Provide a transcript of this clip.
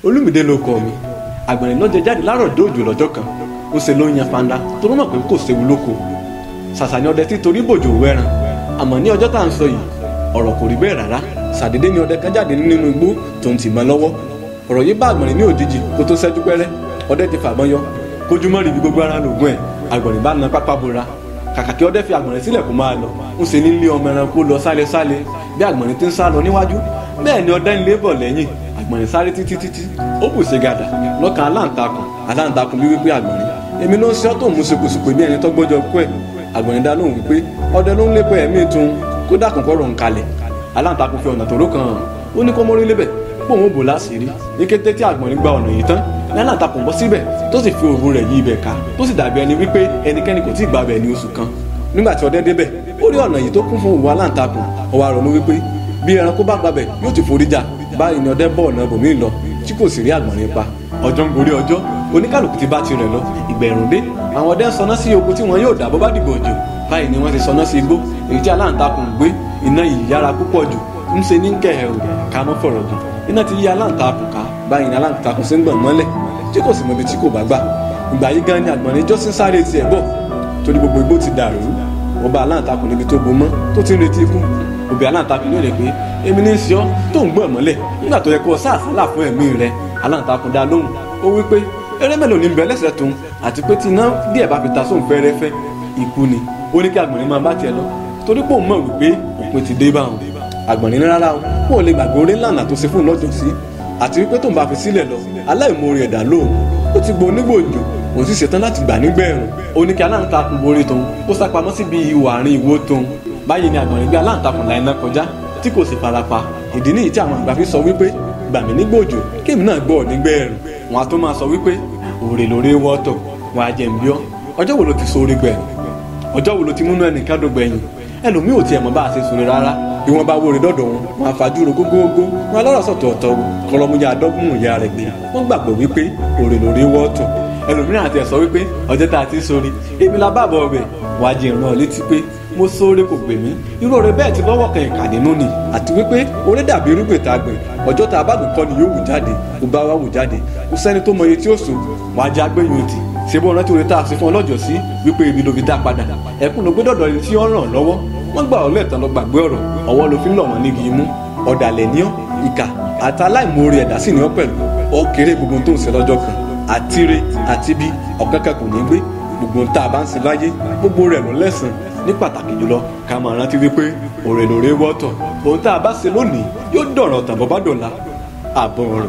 Olúmídé ló kọ mi. Àgbọ̀nrín ló jẹ jáde láàárọ̀ dóòjò lọ́jọ́ kan. Ó ṣe ló ń yan fanda tó ló mọ̀ pé kò séwu lóko. Ṣàṣà ni ọdẹ tí torí bòjò wẹ́ran. Àmọ́ ní ọjọ́ tá à ń sọ yìí, ọ̀rọ̀ kò rí bẹ́ẹ̀ rárá. Ṣàdédé ni ọdẹ kan jáde nínú igbó tó ń tìbọn lọ́wọ́. Ọ̀rọ̀ yìí bá àgbọ̀nrín ní òjijì kó tó ṣẹ́jú pẹ́rẹ́. Ọdẹ ti fàbọn yọ. Kójúmọ́ rí ibi gbogbo ara lògùn ẹ̀. Àgbọ̀nrín bá na pápá bora. Kàkà kí ọdẹ fi àgbọ̀nrín sílẹ̀ kó máa lọ. Ń ṣe nílé ọmọ ẹranko lọ sálẹ sálẹ bí àgbọ̀nrín ti ń sá lọ níwájú. Bẹ́ẹ̀ ni ọdẹ ń lé bọ̀ lẹ́yìn. Àgbọ̀nrín sáré títí títí. Ó bù ṣe gàdà lọ́kàn aláǹtakùn. Aláǹtakùn bí wípé àgbọ̀nrín, èmi ló ń ṣe ọ́ tó mú ṣekúṣekú bí ẹni tó gbọ́jọ kú ẹ̀. Àgbọ̀nrín dá lóhùn wípé ọdẹ ló ń lépa ẹ̀mí tun kó dákun kọ́ rọ̀ ń kalẹ̀. Aláǹtakùn fi ọ̀nà tòró kan hàn. Ó ní kó mórí lébẹ̀ pé òun ò bò láṣìírí. Ní kété tí àgbọ̀nrín gba ọ̀nà yìí tán ní aláǹtakùn bọ́ síbẹ̀ tó sì fi òwú rẹ̀ yí ibẹ̀ ká, tó sì dàbí ẹni wípé ẹnikẹ́ni kò tí ì gbàbẹ̀ ní oṣù kan. Nígbà tí ọdẹ débẹ̀, ó rí ọ̀nà yìí tó kún fún òwú aláǹtakùn. Ó wá ronú wípé bí ẹranko bá gbàbẹ̀ yóò ti forí jà. Báyìí ni ọdẹ bọ́ ọ̀nà ibòmíì lọ tí kò sì rí àgbọ̀nrín pa. Ọjọ́ ń gorí ọjọ́, oníkàlùkù ti bá tirẹ̀ lọ. Ìgbà ẹ̀rùn dé, àwọn ọdẹ ń sọná sí oko tí wọn yóò dà bó bá dìgbò òjò. Báyìí ni wọ́n ti sọná sí igbó èyí tí aláǹtakùn gbé. Iná yìí yára púpọ̀ jù, ń ṣe ní kẹ̀hẹ̀ ò ká mọ́ fọ̀rọ̀ gùn. Iná ti yí aláǹtakùn ká. Báyìí ni aláǹtakùn ṣe ń gbọ̀n mọ́lẹ̀ tí kò sì mọ ibi tí kò bá gbà. Ìgbà yìí gan ni àgbọ̀nrín jọ́sí sáré tiẹ̀ bọ̀ torí gbogbo igbó ti dàrú. Ó bá aláǹtakùn níbi tó bo mọ́ tó ti ń retí ikú. Òbí aláǹtakùn ní òde pé èmi ní í ṣe ọ́ tó ń gbọ̀n mọ́lẹ̀ nígbà tó yẹ kó o sá àsálà fún ẹ̀mí rẹ. Aláǹtakùn dá lóhùn, ó wí pé eré mélòó ni ń bẹ lẹ́sẹ̀ tún àti pé tí iná díẹ̀ bá fi ta sóhun fẹ́rẹ́fẹ́ ikú ni. Ó ní kí àgbọ̀nrín máa bá tiẹ̀ lọ torí pé òun mọ̀ wípé òpin ti dé bá òun. Àgbọ̀nrín ní rárá o, kó o lè gbàgbé orí ńlànà tó ṣe fún un lọ́jọ́ sí àti wípé tóun bá fi sílẹ̀ lọ aláìmoore ẹ̀dá lóhùn. Ó ti gbọ́ onígbòǹjò, òun sì ṣetán láti gbà nígbẹ̀rún. Ó ní kí aláǹtakùn borí tóun kó sá pamọ́ síbi ihò àárín ìwó tóun. Báyìí ni àgbọ̀nrín gbé aláǹtakùn la iná kọjá tí kò sì farapa. Ìdí nìyí tí àwọn àgbà fi sọ wípé gbà mí nígbòjò kémi náà gbọ́ nígbẹ̀rún. Wọn á tún máa sọ wípé òrè lóore wọ́tọ̀ wọn á jẹ́ ń bí ọ́. Ọjọ́ wo ló ti sóore gbẹ̀yìn? Ọjọ́ wo ló ti múnú ẹnìkan dùn gbẹ̀yìn? Ẹlòmíì ò tiẹ̀ mọ̀ bá a ṣe sóore rárá. Bí wọ́n bá wóore dọ́dọ̀ wọn, wọn á fajúro gógógó, wọn á lọ́rọ̀ sọ̀tọ̀ ọ̀tọ̀ kọlọ́múyà dọ́gbọ̀n ìyá rẹ̀ gbé. Wọ́n gbàgbọ́ wípé òrè lóore wọ́tọ̀. Ẹlòmíràn àti ẹ̀ sọ wípé ọjọ́ tá a ti sóore èmi la bá bọ̀ ọbẹ̀. Wàá jẹ ìran létí pé mo sóore kò gbè mí. Irú ọ̀rẹ́ bẹ́ẹ̀ ti lọ́wọ́ kan ìkà nínú ni. Àti wípé oore dàbí irúgbìn tá a gbìn. Ọjọ́ tá a bá gbìn kọ́ ni yóò wù jáde. Kò bá wa wù jáde, kò sẹ́ni tó mọ iye tí ó so. Wàá jẹ́ agbẹ́yìn òtì. Ṣé bó rántí oore tá a ṣe fún ọ lọ́jọ́ sí wípé ibi ló fi dá padà. Ẹkún ló gbé dọ̀dọ̀ ẹni tí ó ràn lọ́wọ́. Wọ́n gbà ọ́ lẹ́tàn lọ gbàgbé ọ̀rọ̀. Ọwọ́ ló fi ń lọ̀ wọ́n nígi imú. Ọ̀dàlẹ̀ ni ọ́, ìkà àti aláìmoore ẹ̀dá sì ni ọ́ pẹ̀lú. Ó kéré gbogbo tó ń ṣe lọ́jọ́ kan. Àtire àti bí ọ̀kankan kò ní gbé. Gbogbo tá a bá ń ṣe láyé, gbogbo rẹ̀ ló lẹ́san. Ní pàtàkì jùlọ ká máa rántí wípé òrè lóore wọ́tọ̀. Ohun tá a bá ṣe lónìí yóò dọ̀rọ̀ tàn bọ́ bá dọ̀la. Àbọ̀ ọ̀rọ̀.